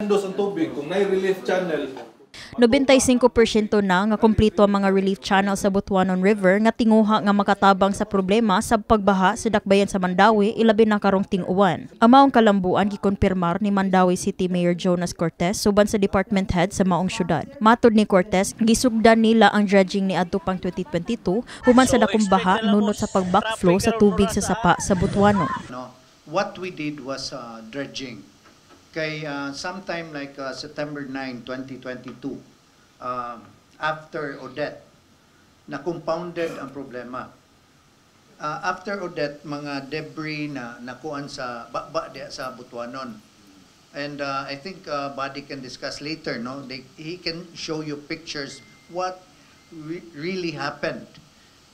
Andos ang tubig kung nay relief channel. 95% na nga kompleto ang mga relief channel sa Butuanon River nga tinguha nga makatabang sa problema sa pagbaha sa dakbayan sa Mandaue, ilabi na karong ting-uwan. Ang maong kalambuan gikonfirmar ni Mandaue City Mayor Jonas Cortes suban sa department head sa maong syudad. Matod ni Cortes, gisugdan nila ang dredging ni adto pang 2022 human sa dakong baha nunot sa pag-backflow sa tubig sa sapa sa Butuanon. No, what we did was dredging. Kay sometime like September 9, 2022, after Odette, na compounded ang problema. After Odette, mga debris na nakuan sa baba diya sa Butuanon. And I think Buddy can discuss later, no? He can show you pictures what really happened.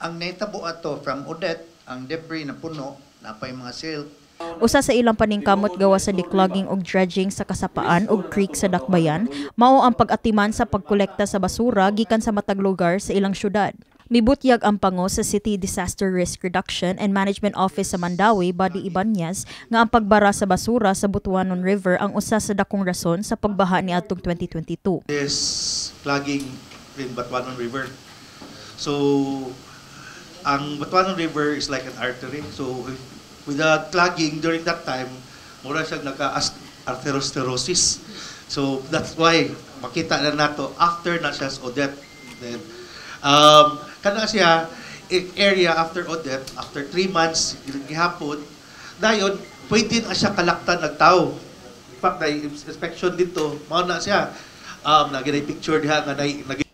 Ang nahitabo ato from Odette, ang debris na puno, napay mga silt. Usa sa ilang paningkamot gawa sa declogging og dredging sa kasapaan og creek sa dakbayan, mao ang pag-atiman sa pagkolekta sa basura gikan sa matag lugar sa ilang syudad. Mibutyag ang pango sa City Disaster Risk Reduction and Management Office sa Mandaue, Buddy Ibanez, nga ang pagbara sa basura sa Butuanon River ang usa sa dakong rason sa pagbaha ni adtong 2022. Is clogging in Butuanon River. So, ang Butuanon River is like an artery. So, with the clogging during that time, mura siya naka-atherosclerosis. So, that's why makita na nato after na siya sa Odette. Then, kana siya, area after Odette, after 3 months, gihapon, dayon, pwede na siya kalaktan ng tao. In fact, na inspection dito, mao na siya. Naging picture diha nga na,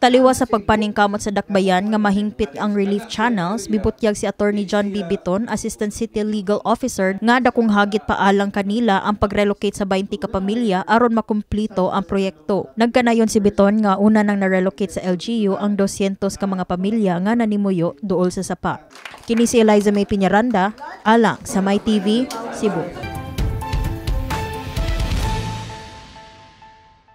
Taliwa sa pagpaningkamot sa dakbayan nga mahingpit ang relief channels, mibutyag si Attorney John B. Biton, Assistant City Legal Officer, nga dakong hagit paalang kanila ang pag-relocate sa 20 ka pamilya aron makumplito ang proyekto. Nagkanayon si Biton nga una nang na-relocate sa LGU ang 200 ka mga pamilya nga nanimuyo duol sa sapa. Kini si Eliza May Piñaranda, alang sa My TV, Cebu.